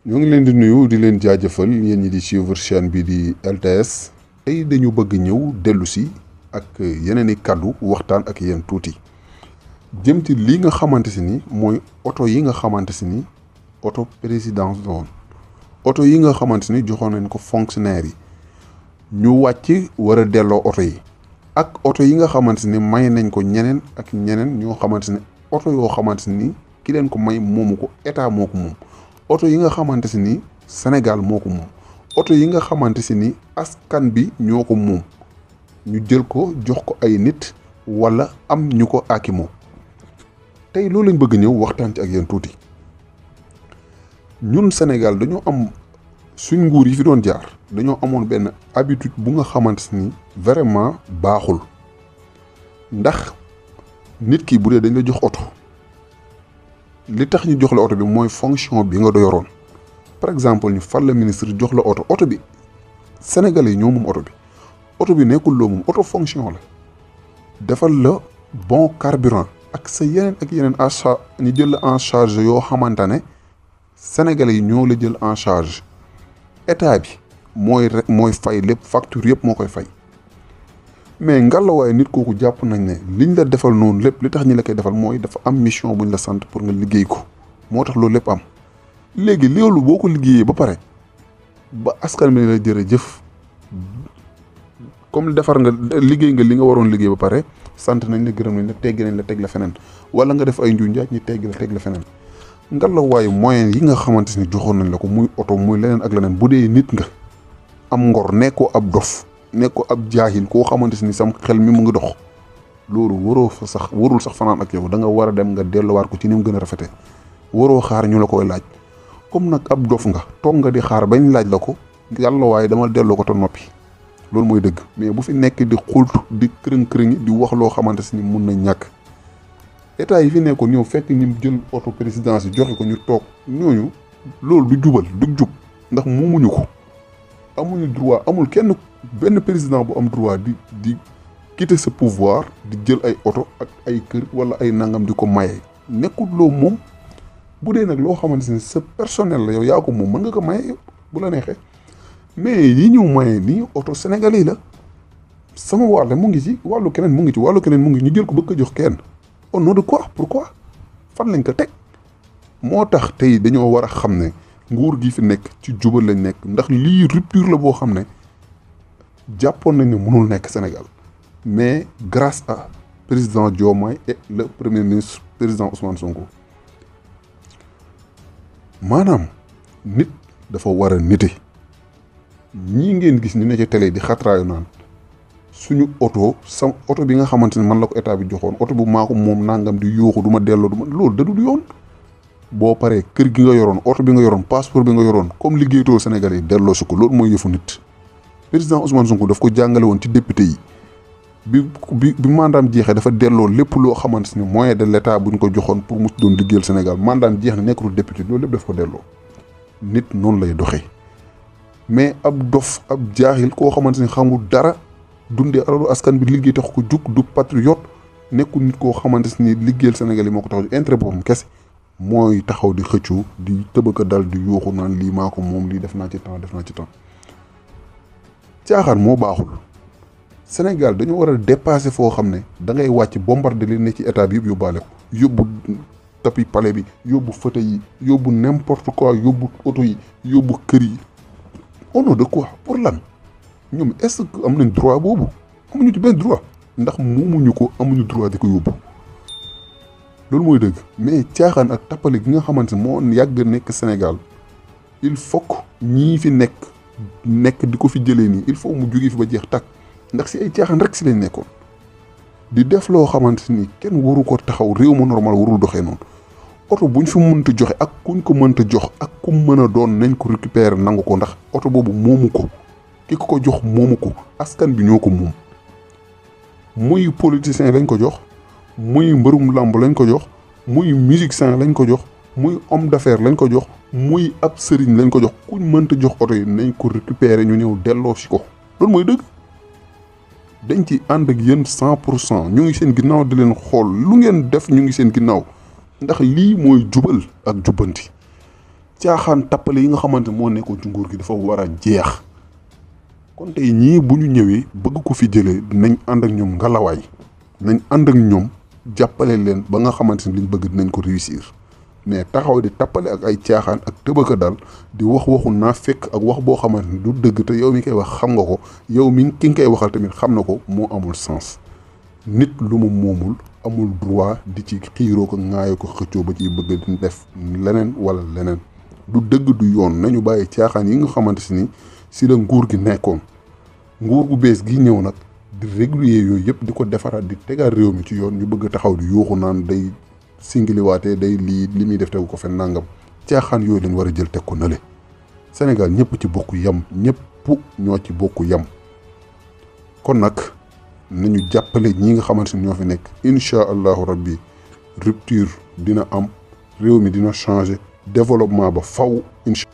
ñoo ngi leen di nuyu di leen jaajëfal yéen ñi di suivre chaîne bi di LTS tey dañu bëgg ñëw dellu si ak yeneen i kàddu waxtaan ak yéen tuuti jëm ci li nga xamante si ni mooy oto yi nga xamante si ni oto présidence doon oto yi nga xamante ni joxoon nañ ko fonctionnaire yi ñu wàcc war a delloo oto yi ak oto yi nga xamante ni may nañ ko ñeneen ak ñeneen ñoo xamante ni oto yoo xamante ni ki leen ko may moomu ko état moo ko moom oto yi nga xamante si ni Sénégal moo ko moom oto yi nga xamante si ni askan bi ñoo ko moom ñu jël ko jox ko ay nit wala am ñu ko aakimoo tey loolu lañ bëgg ñëw waxtaan ci ak yéen tuuti ñun Sénégal dañoo am suñ nguur yi fi doon jaar dañoo amoon benn habitude bu nga xamante ni vraiment baaxul ndax nit ki bu dee dañ la jox oto li tax ñu jox la oto bi mooy fonction bi nga yoroon par exemple ñu fal la ministre jox la oto bi Sénégalais yi ñoo moom oto bi nekkul loo moom oto fonction la defal la bon carburant ak sa yeneen ak yeneen achat ñu jël la en charge yoo xamante ne Sénégalais yi ñoo la jël en charge état bi mooy fay lépp facture yëpp moo koy fay mais ngallaawaay nit kooku jàpp nañ ne liñ la defal noonu lépp li tax ñi la koy defal mooy dafa am mission buñ la sant pour nga liggéey ko moo tax loolu lépp am léegi loolu boo ko liggéeyee ba pare ba askan bi ne la jërëjëf comme defar nga liggéey nga li nga waroon liggéey ba pare sant nañ la gërëm nañ la teggi nañ la teg la feneen wala nga def ay njuuj njaaj ñi teg la feneen ngallaawaay moyen yi nga xamante ni joxoon nañ la ko muy oto muy leneen ak leneen bu dee nit nga am ngor nekkoo ab dof nekkoo ab jaahil koo xamante ni sam xel mi mu ngi dox loolu warul sax fanaan ak yow da nga war a dem nga delluwaat ko ci ni mu gën a rafete waroo xaar ñu la koy laaj comme nag ab dof nga toog nga di xaar bañ laaj la ko yàlla waaye dama delloo ko te noppi loolu mooy dëgg mais bu fi nekk di xultu di kërëng-kërëngi di wax loo xamante ni mun na ñàkk état yi fi nekkoon ñëw fekk ñi jël auto présidence yi joxe ko ñu toog ñooñu loolu du jubal du jub ndax moomuñu ko amuñu droit amul kenn benn président bu am droit di quitter ce pouvoir di jël ay oto ak ay kër wala ay nangam di ko maye nekkul loo moom bu dee nag loo xamante ni sa personnel la yow yaa ko moom mën nga ko maye bu la neexee mais yi ñu maye nii oto sénégalais la sama wàll mu ngi ci wàllu keneen mu ngi ci wàllu keneen mu ngi ñu jël ko bëgg ko jox kenn au nom de quoi pourquoi fan lañ ko teg moo tax tey dañoo war a xam ne nguur gi fi nekk ci jubal lañ nekk ndax lii rupture la boo xam ne jàppoon nañ ne mënul nekk Sénégal mais grâce à président Diomaye et le premier ministre président Ousmane Sonko maanaam nit dafa war a nite ñii ngeen gis ñu ne ci télé di xatraayu naan suñu oto sam oto bi nga xamante ne man la ko état bi joxoon oto bu maa ko moom nangam di yooxu du ma delloo loolu dadul yoon boo paree kër gi nga yoroon oto bi nga yoroon passeport bi nga yoroon comme liggéeytoo Sénégal yi delloo si ko loolu mooy yëfu nit président Ousmane Sonko daf ko jàngale woon ci député yi bi mandaam jeexee dafa delloo lépp loo xamante ni moyen de l'état buñ ko joxoon pour mu doon liggéeyal Sénégal mandaam jeex na nekkatul député loolu lépp daf ko delloo nit noonu lay doxee mais ab dof ab jaaxil koo xamante ni xamul dara dundee alalu askan bi liggéey tax ko jug du patriote nekkul nit koo xamante ni liggéeyal Sénégal yi moo ko tax ju intérêt boppam kese mooy taxaw di xëccu di tëbaka dal di yuuxu naan lii maa ko moom lii def naa ci temps caaxaan moo baaxul Sénégal dañoo war a dépasser foo xam ne da ngay wàcc bombarder li ne ci état bi yëpp yóbbaale ko yóbbu tapis palais bi yóbbu fauteuil yi yóbbu n'importe quoi yóbbu oto yi yóbbu kër yi au nom de quoi pour lan ñoom est-ce que am nañ droit boobu amuñu ci benn droit ndax moomuñu ko amuñu droit di ko yóbbu loolu mooy dëgg mais caaxaan ak tappale gi nga xamante ne moo yàgg nekk Sénégal il faut que ñii fi nekk di ko fi jëlee nii il faut mu jógee fi ba jeex tàkk ndax si ay caaxaan rek si lañ nekkoon di def loo xamante ni kenn waru ko taxaw réew mu normal warul doxee noonu oto buñ fi mënta joxe ak kuñ ko mënta jox ak ku mën a doon nañ ko récupérer nangu ko ndax oto boobu moomu ko ki ko jox moomu ko askan bi ñoo ko moom muy politicien lañ ko jox muy mbërum làmb lañ ko jox muy musicien lañ ko jox muy homme d'affaires lañ ko jox muy ab sëriñ lañ ko jox kuñ mënta jox oto yi nañ ko récupérer ñu ñëw delloo si ko loolu mooy dëgg dañ ci ànd ak yéen 100% ñu ngi seen ginnaaw di leen xool lu ngeen def ñu ngi seen ginnaaw ndax lii mooy jubal ak jubbanti caaxaan tappale yi nga xamante moo nekkoon ci nguur gi dafa war a jeex. kon tey ñii bu ñu ñëwee bëgg ko fi jëlee nañ ànd ak ñoom ngalawaay nañ ànd ak ñoom jàppale leen ba nga xamante ni liñ bëgg dinañ ko réussir mais taxaw di tappale ak ay caaxaan ak tëbaka dal di waxu naa fekk ak wax boo xamante ni du dëgg te yow mi koy wax xam nga ko yow mi ki nga koy waxal tamit xam na ko moo amul sens. nit lu mu moomul amul droit di ci xiiroo ko ŋaayoo ko xëccoo ba ciy bëgg di def leneen wala leneen du dëgg du yoon nañu bàyyi caaxaan yi nga xamante ni si la nguur gi nekkoon nguur gu bees gi ñëw nag di régulier yooyu yëpp di ko defaraat di tegaat réew mi ci yoon ñu bëgg taxaw di yuuxu naan day singiliwaatee day li muy def tegu ko fen nangam caaxaan yooyu lañ war a jël teg ko nële. Sénégal ñëpp ci bokk yam ñëpp ñoo ci bokk yam kon nag nañu jàppale ñi nga xamante ni ñoo fi nekk incha allahu rabbi rupture dina am réew mi dina changer développement ba faw incha